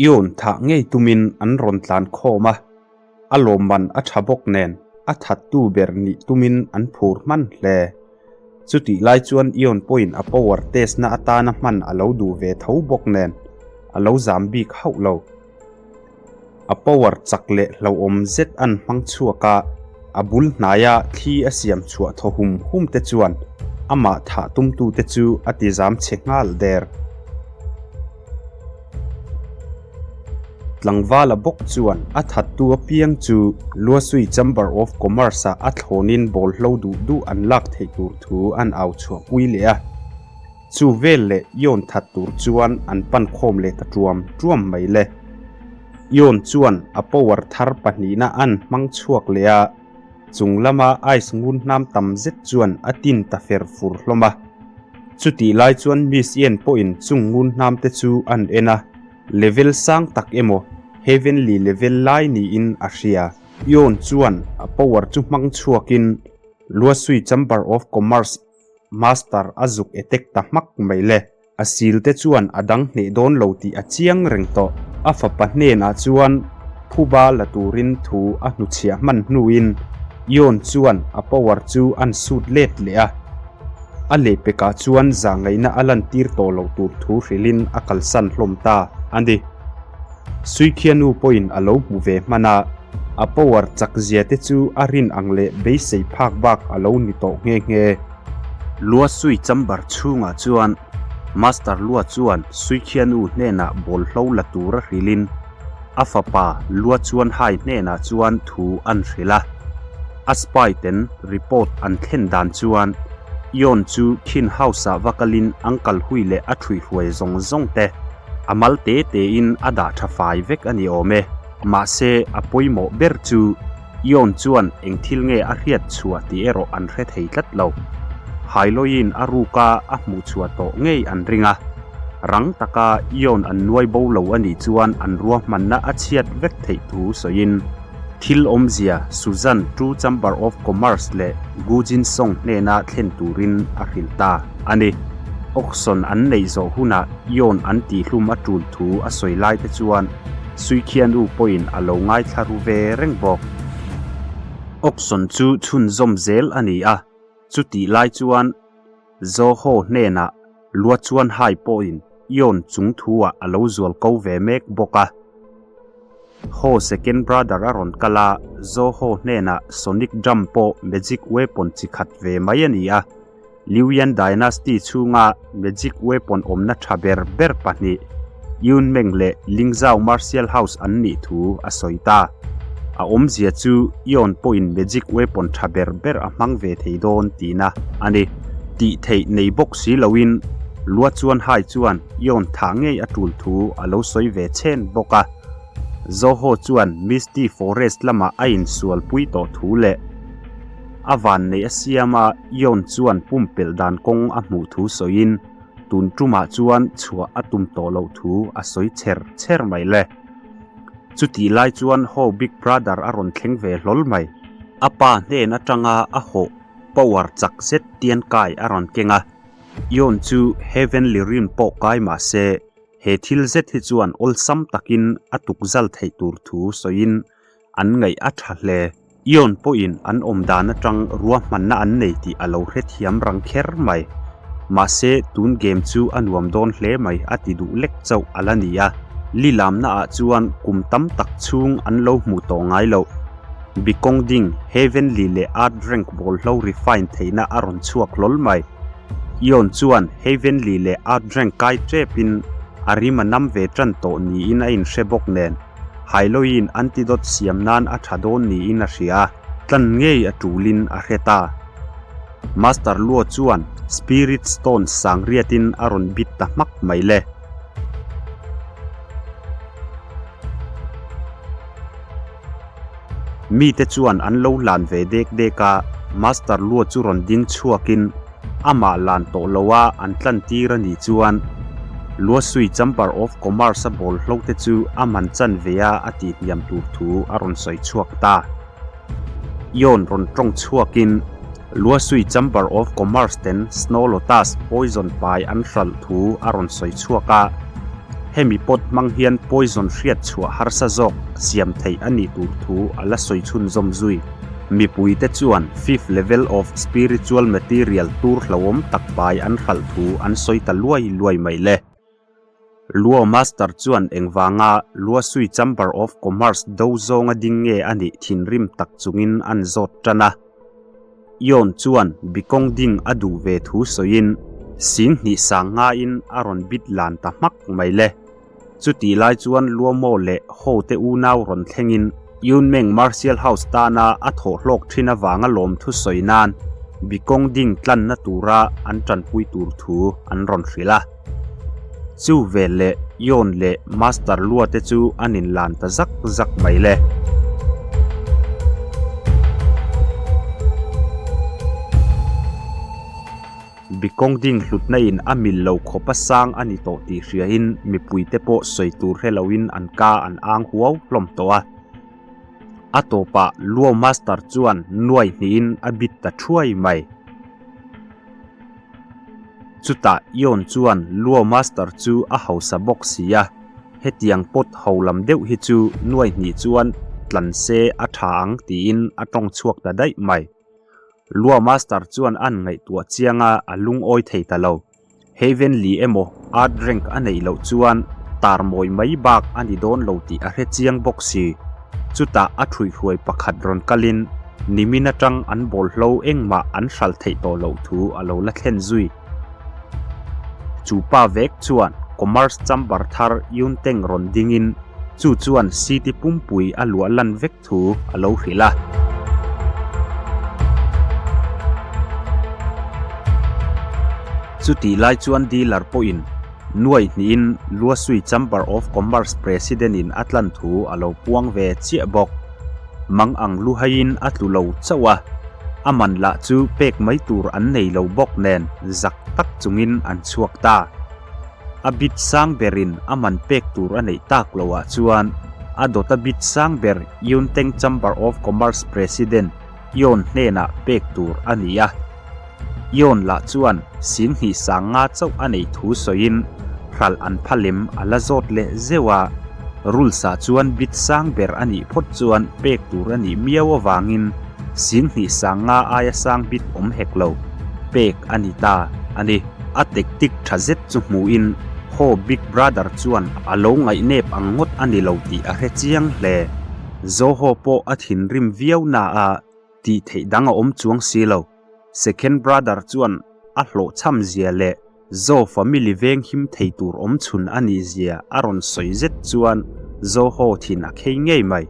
Ion thah ngei tumin an rawn tlan khawm a, a lawmman a tha bawk nen a thattu ber nih tumin an phur hman hle. Chutih lai chuan Ion pawhin a power test na atana hman a lo duh ve tho bawk nen a lo zam bik hauh lo. A power chak leh hlauhawm zet an hmang chhuak a, a bul hnaia thli a siam chhuah thaw hum hum te chuan amah thah tumtute chu a ti zam chhe nghal der. Tlangvala bawk chuan a thattu apiang chu Luasui Chamber of Commerce-ah a thlawnin bawlhlo duh duh an lak theih tur thu an au chhuahpui leh a. Chu vel leh Ion that tur chuan an pan khawm leh ta tuam tuam mai le. Ion chuan a power thar pahnihna an hmang chhuak leh a, chung lama ice ngun hnam tam zet chuan a tin ta fer fur hlawm a. Chutih lai chuan Miss Yen pawhin chung ngun hnam te chu an en a, level sang tak emaw Heavenly level lai niin a hria. Ion chuan a power chu hmang chhuakin Luasui Chamber of Commerce Master a zuk etek ta hmak mai le. A sil te chuan a dang hneh dawn lo tih a chiang reng tawh. A fapa hnenah chuan phuba la turin thu a hnuchhiah hman hnuin Ion chuan a power chu an sut let leh a. A lehpekah chuan zahngaihna a lantir tawh loh tur thu hrilhin a kalsan hlawm ta a ni. Suikhianu pawhin a lo hmu ve hman a. A power chak zia te chu a rin ang leh beisei phak bak a lo ni tawh nghe nghe. Lua sui chamber chhungah chuan Master Lua chuan Suikhianu hnenah bawlhlo la tur a hrilhin a fapa Lua chuan hai hnenah chuan thu an hrilh a. A spy ten report an thlen dan chuan Ion chu Khin House ah va kalin Uncle Hui leh a ṭhuihruai zawng zawng te a mal te tein a dah ṭha fai vek a ni awm e. Mahse, a pawimawh ber chu Ion chuan eng thil nge a hriat chhuah tih erawh an hre thei tlat lo. Hailoiin a ruka a hmuh chhuah tawh ngei an ring a. Rang taka Ion an nuai bo lo a nih chuan an ruahmanna a chhiat vek theih thu sawiin thil awmzia Suzan True Chamber of Commerce leh Gu Jin Song hnena thlen turin a hrilh ta a ni. Auction an neih zawh hunah Ion an tihhlum a tul thu a sawi lai te chuan Suikhianu pawhin a lo ngaithla ru ve reng bawk. Auction chu chhunzawm zel a ni a, chutih lai chuan Zoho hnenah Lua chuan hai pawhin Ion chung thu-ah a lo zual ko ve mek bawk a. Ho second brother a rawn kal a, Zoho hnenah Sonic Drum pawh magic weapon chi khat ve mai a ni a. Liuyan Dynasty chhunga magic weapon awmna tha ber ber pahnih, Yunmeng leh Lingzhao Martial House an nih thu a sawi ta. A awmzia chu Ion pawhin magic weapon tha ber ber a hmang ve thei dawn tihna a ni. Tih theih nei bawk si loin Lua Chuan Hai chuan Ion thah ngei a tul thu a lo sawi ve chhen bawk a. Zoho chuan Misty Forest lamah a insualpui tawh thu leh a vanneih a siam a, Ion chuan pumpelh dan kawng a hmuh thu sawiin tun tumah chuan chhuah a tum tawh loh thu a sawi chher chher mai le. Chutih lai chuan Ho Big Brother a rawn thleng ve hlawl mai. A pa hnen atanga a hawh power chak zet tian kai a rawn keng a, Ion chu Heavenly Realm pawh kai mah se he thil zet hi chuan awlsam takin a tukzal theih tur thu sawiin An ngaih a tha hle. Ion pawhin an awm dan atang ruahmanna an nei tih a lo hrethiam rang kher mai. Mahse, tun game chu a nuam dawn hle mai a ti duh lek chauh a la ni a. Lilamna ah chuan kum tam tak chhung an lo hmuh tawh ngai loh. Bikawng ding, Heavenly leh Art Rank bawlhlo refine theihna a rawn chhuak hlawl mai. Ion chuan Heavenly leh Art Rank kai tepin a rim a nam ve tan tawh niin a inhre bawk nen. Hailoin antidote siam nan a tha dawn niin a hria a, tlan ngei a tulin a hre ta. Master Luo chuan Spirit Stone sang riatin a rawn bit ta hmak mai le. Mite chuan an lo hlan ve dek dek a, Master Luo chu rawn ding chhuakin Amah lan tawh lo a an tlan tir a nih chuan Luasui Chamber of Commerce a bawl hlo te chu a man chan ve a a tih hniam tur thu a rawn sawi chhuak ta. Ion rawn tawng chhuakin Luasui Chamber of Commerce ten Snow Lotus poison pai an hralh thu a rawn sawi chhuak a. Hemi pot hmang hian poison hriat chhuah harsa zawk siam theih a nih tur thu a la sawi chhunzawm zui. Mipuite chuan fifth level of spiritual material tur hlauhawm tak pai an hralh thu an sawi ta luai luai mai le. Luo Master chuan engvanga Luosui Chamber of Commerce do zawnga ding nge a nih thinrim tak chungin an zawt tan a. Yon chuan bikawng ding a duh ve thu sawiin Singhnih sang ngaiin a rawn bit lan ta hmak mai le. Chutih lai chuan Luomo leh Ho te unau rawn thlengin Yunmeng Martial House tana a thawh hlawk thin avanga lawmthu sawi nan bikawng ding tlanna tura an tanpui tur thu an rawn hrilh a. Chu vel leh Yon leh Master Lua te chu an inlan ta zak zak mai le. Bikawng ding hlutna in a mil lo khawp a sang a ni tawh tih hriain mipuite pawh sawi tur hre loin an ka an ang huau hlawm tawh a. A tawpah Luo Master chuan nuai hnihin a bit ta thuai mai. Chutah Yon chuan Luo Master chu a hausa bawk si a, hetiang pot ho lam deuh hi chu nuai hnih chuan tlan se a tha ang tiin a tawng chhuak ta daih mai. Luo Master chuan an ngaihtuah chiang a, a lungawi thei ta lo. Heavenly emaw Earth rank a neih loh chuan tar mawi mai bak a ni dawn lo tih a hre chiang bawk si. Chutah a ṭhuihruai pakhat rawn kalin nimin aṭang an bawlhlo engmah an hralh theih tawh loh thu a lo la thlen zui. Chu pa vek chuan Commerce Chamber thar Yunteng rawn dingin chu chuan city pumpui a luah lan vek thu a lo hrilh a. Chutih lai chuan dealer pawhin nuai hnihin Luasui Chamber of Commerce President in a tlan thu a lo puang ve chiah bawk. Mang ang luhaiin a tlu lo chauh a, a man lah chu pek mai tur an nei lo bawk nen zak tak chungin an chhuak ta. A bit sang berin a man pek tur a neih tak loah chuan a dawta bit sang ber Yunteng Chamber of Commerce President Yon hnenah pek tur a ni a. Yon lah chuan Singhnih sang nga chauh a neih thu sawiin hralh an pha lem a la zawt leh zeuh a. Rules ah chuan bit sang ber a nih phawt chuan pek tur a nih miau avangin Singhnih sang nga aia sang bit awm hek lo pek a ni ta a ni. A tactic tha zet chu hmuhin Ho Big Brother chuan a lo ngaihnep ang ngawt a ni lo tih a hre chiang hle. Zoho pawh a thinrim viau na a, tih theih dang a awm chuang si lo. Second Brother chuan a hlawhchham zia leh Zo family veng him thei tur awm chhun a nih zia a rawn sawi zet chuan Zoho thin a khei ngei mai.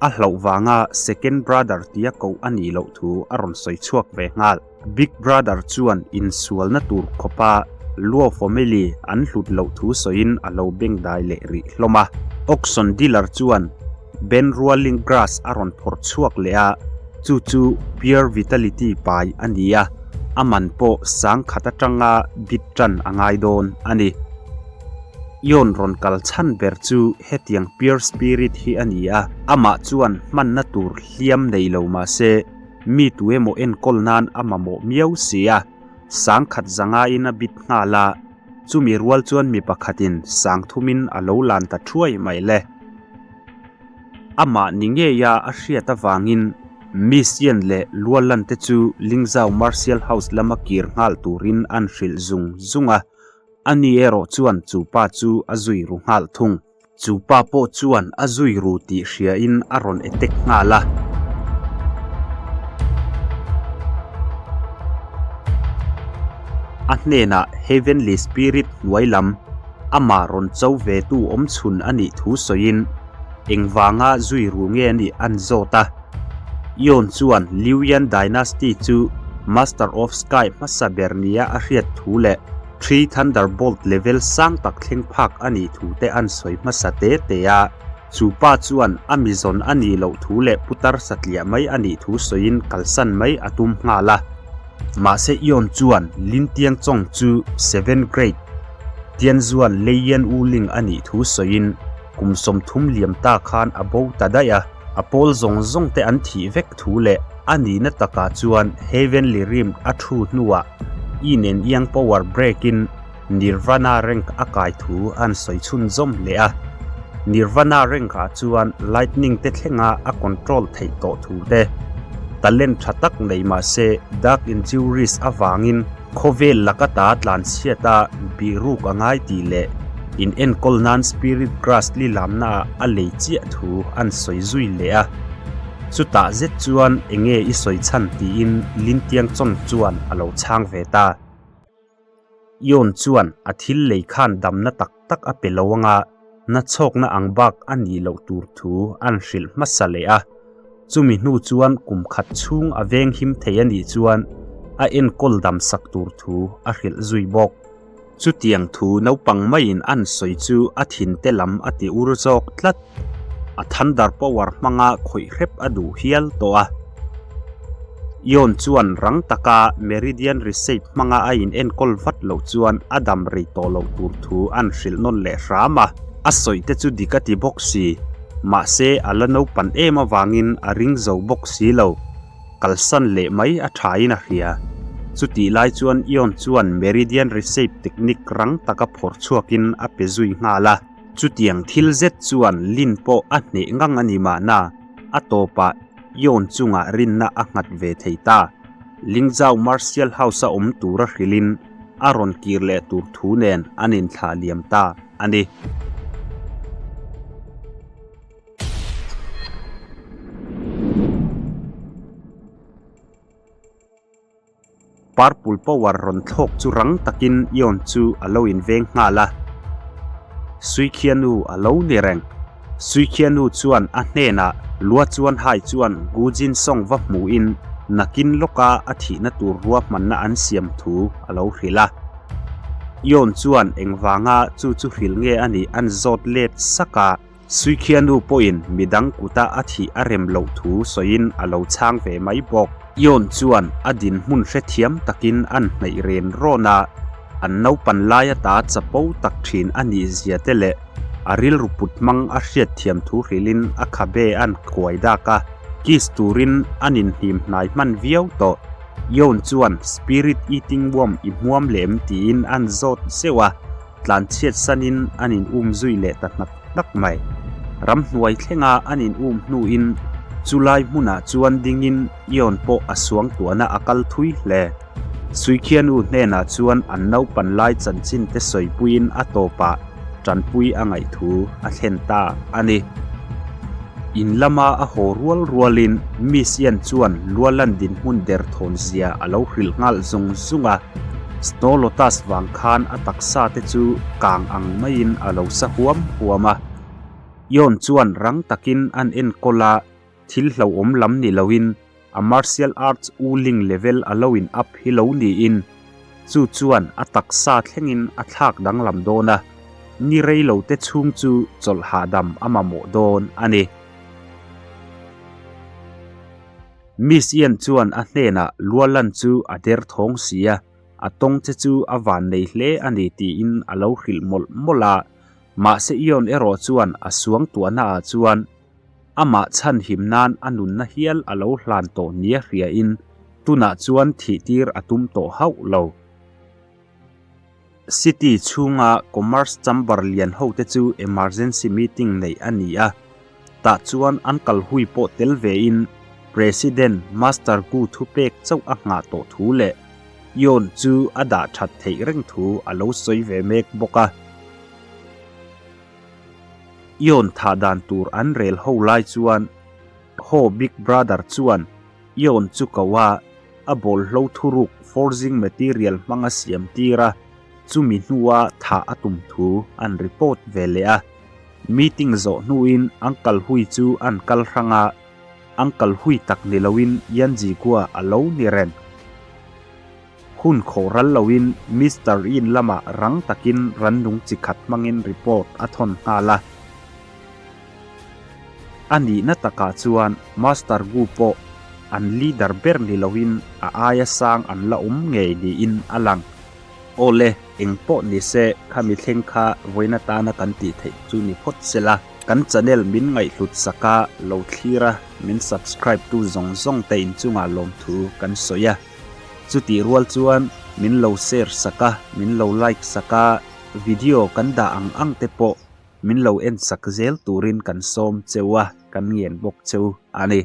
A hlauh vanga Second Brother tia koh a nih loh thu a rawn sawi chhuak ve nghal. Big Brother chuan insualna tur khawpa Luo family an hlut loh thu sawiin a lo bengdai leh rih hlawm a. Auction dealer chuan Ben Rualing grass a rawn phawrh chhuak leh a, chu chu Pure Vitality pai a ni a, a man pawh sangkhat atanga bit tan a ngai dawn a ni. Yon rawn kal chhan ber chu hetiang Pure Spirit hi a ni a, amah chuan hmanna tur hliam nei lo mah se, Mi tu emaw enkawl nan a mamawh miau si a, sangkhat zangain a bit nghal a, chumi rual chuan mi pakhatin sangthumin a lo lan ta thuai mai le. Amah ni ngeia a hriat avangin Miss Yen leh Lualan te chu Lingzau Martial House lama kir nghal turin an hrilh zung zung a, ani erawh chuan chu pa chu a zui ru nghal thung. Chu pa pawh chuan a zui ru tih hriain a rawn attack nghal a. A hnenah Heavenly Spirit hnuai lam amah rawn cho ve tu awm chhun a nih thu sawiin engvanga zui ru nge a nih an zawt a. Yon chuan Liuyan Dynasty chu Master of Sky hmasa ber nia a hriat thu leh Three Thunderbolt level sang tak thleng phak a nih thu te an sawi hmasa te te a, chu pa chuan a mi zawn a nih loh thu leh putar satliah mai a nih thu sawiin kalsan mai a tum nghal a. Mahse Ion chuan Lin Tiang Chong chu Seven Grade Tianzuan Leiyan U Ling a nih thu sawiin kum 30 liam ta khan a bo ta daih a, a pawl zawng zawng te an thih vek thu leh a nihna takah chuan Heavenly Realm a thu hnuah Yin and Yang Power Break in. Nirvana rank a kai thu an sawi chhunzawm leh a. Nirvana rank ah chuan lightning te thlenga a control theih tawh thu te, talent tha tak nei mahse dark injuries avangin khawvel laka ta tlanchhiat a bihruk a ngai tih leh in enkawl nan spirit grass lilamna ah a lei chiah thu an sawi zui leh a. Chutah zet chuan enge i sawi chhan tiin Lintiang Chawng chuan a lo chhang ve ta. Ion chuan a thil lei khan damna tak tak a pe lo anga na chhawkna ang bak a nih loh tur thu an hrilh hmasa leh a. Chumi hnu chuan kum khat chhung a veng him thei a nih chuan a enkawl dam sak tur thu a hrilh zui bawk. Chutiang thu naupang maiin an sawi chu a thinte lam a ti ur zawk tlat. A thunder power hmanga khawih hrep a duh hial tawh a. Ion chuan rang taka Meridian Reshape hmanga a in enkawl vat loh chuan a dam rei tawh loh tur thu an hrilh nawn leh hram a. A sawi te chu dik a ti bawk si. Mahse a la naupan em avangin a ring zo bawk si lo. Kalsan leh mai a thain a hria. Chutih lai chuan Ion chuan Meridian Reshape technique rang taka phawrh chhuakin a pe zui nghal a. Chutiang thil zet chuan Lin pawh a hneh ngang a ni mahna, a tawpah Ion chungah rinna a nghat ve thei ta. Lingzau Martial House-a awm tura hrilhin a rawn kir leh tur thu nen an inthlah liam ta a ni. Purple power rawn thlawk chu rang takin Ion chu a lo inveng nghal a. Suikhianu a lo ni reng. Suikhianu chuan a hnenah Lua chuan hai chuan Gu Jin Song va hmuhin nakin lawka a thihna tur ruahmanna an siam thu a lo hrilh a. Ion chuan engvanga chu chu hrilh nge a nih an zawt let sak a. Suikhianu pawhin midang kuta a thih a rem loh thu sawiin a lo chhang ve mai bawk. Ion chuan a dinhmun hrethiam takin an hnaih ren rawn a, an naupan lai ata chapo tak thin a nih zia te leh a rilru put hmang a hriatthiam thu hrilhin a khabe an kuai dak a, kiss turin an inhnim hnai hman viau tawh. Ion chuan Spirit Eating Worm i hmuam lem tiin an zawt zeuh a. Tlanchhiat sanin an in um zui leh ta hnak hnak mai. Ramhnuai thlenga an in um hnuin chulai hmunah chuan dingin Ion pawh a suang tuahna a kal thui hle. Suikhianu hnenah chuan an naupan lai chanchin te sawipuiin a tawpah tanpui a ngaih thu a thlen ta a ni. In lama a haw rual rualin Miss Ian chuan Lualan dinhmun derthawn zia a lo hrilh nghal zung zung a. Snow Lotus vang khan a taksa te chu kang ang maiin a lo sa huam huam a. Ion chuan rang takin an enkawl a, thil hlauhawm lam ni loin a martial arts Wuling level a lo in up hi lo niin chu chuan a taksa thlengin a thlak danglam dawn a, ni rei lo te chhung chu chawlh hahdam a mamawh dawn a ni. Miss Ian chuan a hnenah Lualan chu a der thawng si a, a tawng che chu a van nei hle a ni tiin a lo hrilh mawlh mawlh a. Mahse Ion erawh chuan a suang tuahna ah chuan amah chhanhim nan a nunna hial a lo hlan tawh nia hriain tunah chuan thih tir a tum tawh hauh lo. City chhunga Commerce Chamber lian hote chu emergency meeting neih a ni a, tah chuan an kalhui pawh tel vein President Master Gu thupek chauh a nghah tawh thu leh Yoon chu a dah that theih reng thu a lo sawi ve mek bawk a. Yoon thah dan tur an rel ho lai chuan Ho Big Brother chuan Yoon chu ko a, a bawlhlo thuruk forging material hmanga siam tir a, chumi hnua thah a tum thu an report ve leh a. Meeting zawh hnuin Uncle Hui chu an kal hrang a, Uncle Hui tak ni loin Yan Jigua a lo ni reng. Hun khawh ral loin Mister Yin lamah rang takin rannung chi khat hmangin report a thawn nghal a. A nihna takah chuan Master Gu pawh an leader ber ni loin a aia sang an la awm ngei niin a lang. Awle, eng pawh ni se khami thleng kha vawiin atana kan tih theih chu ni phawt sela. Kan channel min ngaihhlut sak a, lo thlir a, min subscribe tu zawng zawng te inchungah lawmthu kan sawi a. Chutih rual chuan Min lo share sak a, min lo like sak a, video kan dah ang ang te pawh min lo en sak zel turin kan sawm cheu a, kan ngen bawk cheu a ni.